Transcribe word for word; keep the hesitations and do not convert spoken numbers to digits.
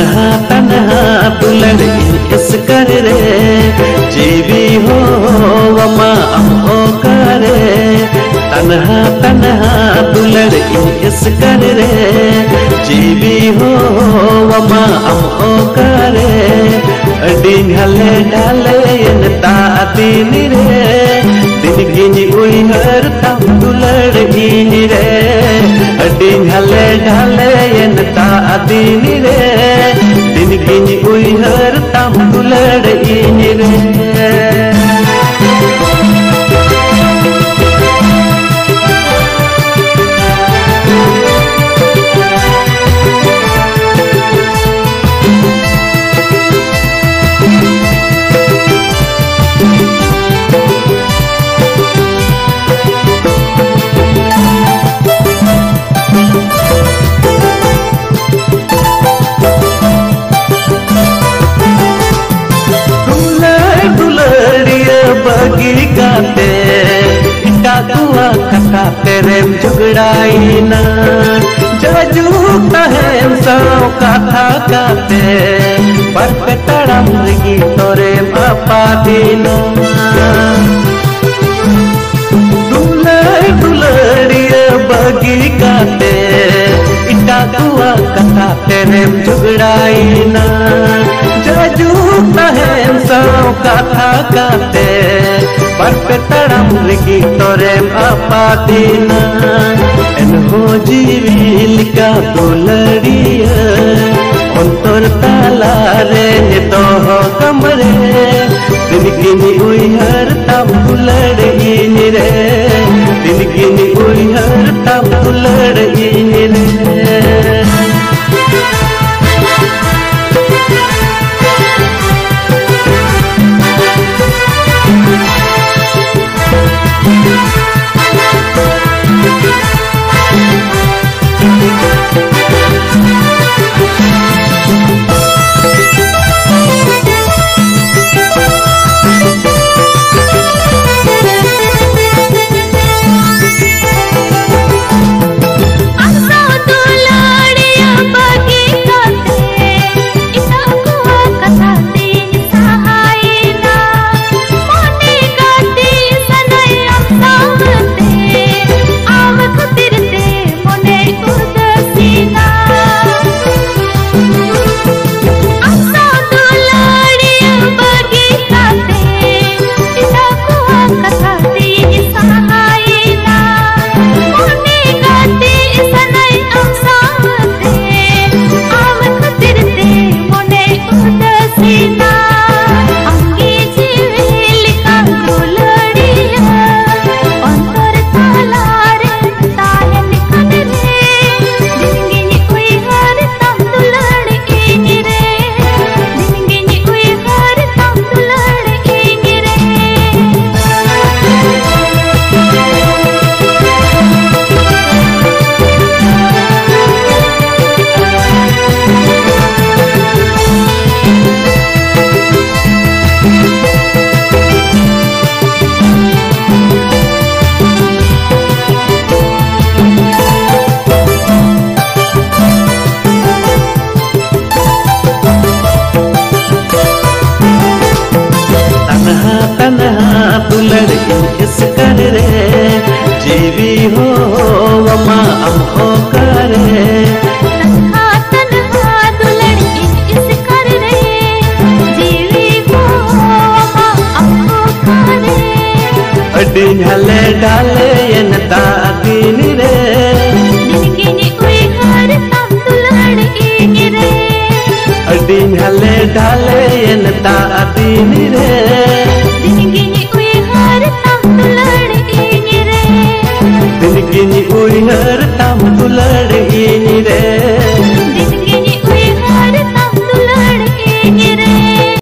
ᱛᱟᱱᱦᱟ ᱛᱟᱱᱦᱟ ᱫᱩᱞᱟᱹᱲ ᱤᱧ ᱮᱥᱠᱟᱨ ᱨᱮ, ᱡᱤᱣᱤ ᱦᱚᱸ ᱟᱢᱟᱜ ᱟᱢ ᱚᱠᱟᱨᱮ? ᱛᱟᱱᱦᱟ ᱛᱟᱱᱦᱟ ᱫᱩᱞᱟᱹᱲ ᱤᱧ ᱮᱥᱠᱟᱨ ᱨᱮ, ᱡᱤᱣᱤ ᱦᱚᱸ ᱟᱢᱟᱜ ᱟᱢ ᱚᱠᱟᱨᱮ? ᱟᱹᱰᱤ ᱦᱟᱞᱮ ᱰᱷᱟᱞᱮᱭᱮᱱ ᱛᱟᱜ ᱫᱤᱱ ᱨᱮ, ᱫᱤᱱ ᱜᱤᱧ ᱩᱭᱦᱟᱹᱨ ᱛᱟᱢ ᱫᱩᱞᱟᱹᱲ ᱤᱧ ᱨᱮ᱾ ᱟᱹᱰᱤ ᱦᱟᱞᱮ ᱰᱷᱟᱞᱮᱭᱮᱱ ᱛᱟᱜ ᱫᱤᱱ ᱨᱮ, ᱫᱤᱱ ᱜᱤᱧ ᱩᱭᱦᱟᱹᱨ ᱛᱟᱢ ᱫᱩᱞᱟᱹᱲ ᱤᱧ ᱨᱮ᱾ ᱫᱩᱞᱟᱹᱲ ᱫᱩᱞᱟᱹᱲᱤᱭᱟᱹ ᱵᱟᱹᱜᱤ ᱠᱟᱛᱮ, ᱮᱴᱟᱜ ᱠᱚᱣᱟᱜ ᱠᱟᱛᱷᱟ ᱛᱮᱨᱮᱢ ᱡᱷᱚᱜᱽᱲᱟᱭᱮᱱᱟ᱾ ᱡᱟᱭᱡᱩᱜᱽ ᱛᱟᱦᱮᱱ ᱥᱟᱶ ᱠᱟᱛᱷᱟ ᱠᱟᱛᱮ, ᱵᱟᱨ ᱯᱮ ᱛᱟᱲᱟᱢ ᱨᱮᱜᱮ ᱛᱚᱨᱮᱢ ᱟᱯᱟᱫᱤᱱᱟ᱾ ᱫᱩᱞᱟᱹᱲ ᱫᱩᱞᱟᱹᱲᱤᱭᱟᱹ ᱵᱟᱹᱜᱤ ᱠᱟᱛᱮ, ᱮᱴᱟᱜ ᱠᱚᱣᱟᱜ ᱠᱟᱛᱷᱟ ᱛᱮᱨᱮᱢ ᱡᱷᱚᱜᱽᱲᱟᱭᱮᱱᱟ᱾ ᱡᱟᱭᱡᱩᱜᱽ ᱛᱟᱦᱮᱱ ᱥᱟᱶ ᱠᱟᱛᱷᱟ ᱠᱟᱛᱮ, ᱵᱟᱨ ᱯᱮ ᱛᱟᱲᱟᱢ ᱨᱮᱜᱮ ᱛᱚᱨᱮᱢ ᱟᱯᱟᱫᱤᱱᱟ᱾ ᱮᱱᱦᱚᱸ ᱡᱤᱣᱤ ᱞᱮᱠᱟ ᱫᱩᱞᱟᱹᱲᱤᱭᱟᱹ, ᱚᱱᱛᱚᱨ ᱛᱟᱞᱟᱨᱮ ᱫᱚᱦᱚ ᱠᱟᱢ ᱨᱮ, ᱫᱤᱱ ᱜᱤᱧ ᱩᱭᱦᱟᱹᱨ ᱛᱟᱢ ᱫᱩᱞᱟᱹᱲ ᱤᱧ ᱨᱮ, ᱫᱤᱱ ᱜᱤᱧ ᱩᱭᱦᱟᱹᱨ ᱛᱟᱢ ᱫᱩᱞᱟᱹᱲ ᱤᱧ ᱨᱮ᱾ ᱰᱷᱟᱞᱮᱭᱮᱱ ᱫᱟᱜ ᱫᱤᱱ ᱨᱮ᱾ ᱱᱤᱱᱜᱤᱧ ᱩᱭᱦᱟᱹᱨ ᱛᱟᱢ ᱫᱩᱞᱟᱹᱲ ᱤᱧ ᱨᱮ᱾ ᱟᱹᱰᱤᱧ ᱦᱟᱞᱮ ᱰᱷᱟᱞᱮᱭᱮᱱ ᱫᱟᱜ ᱫᱤᱱ ᱨᱮ᱾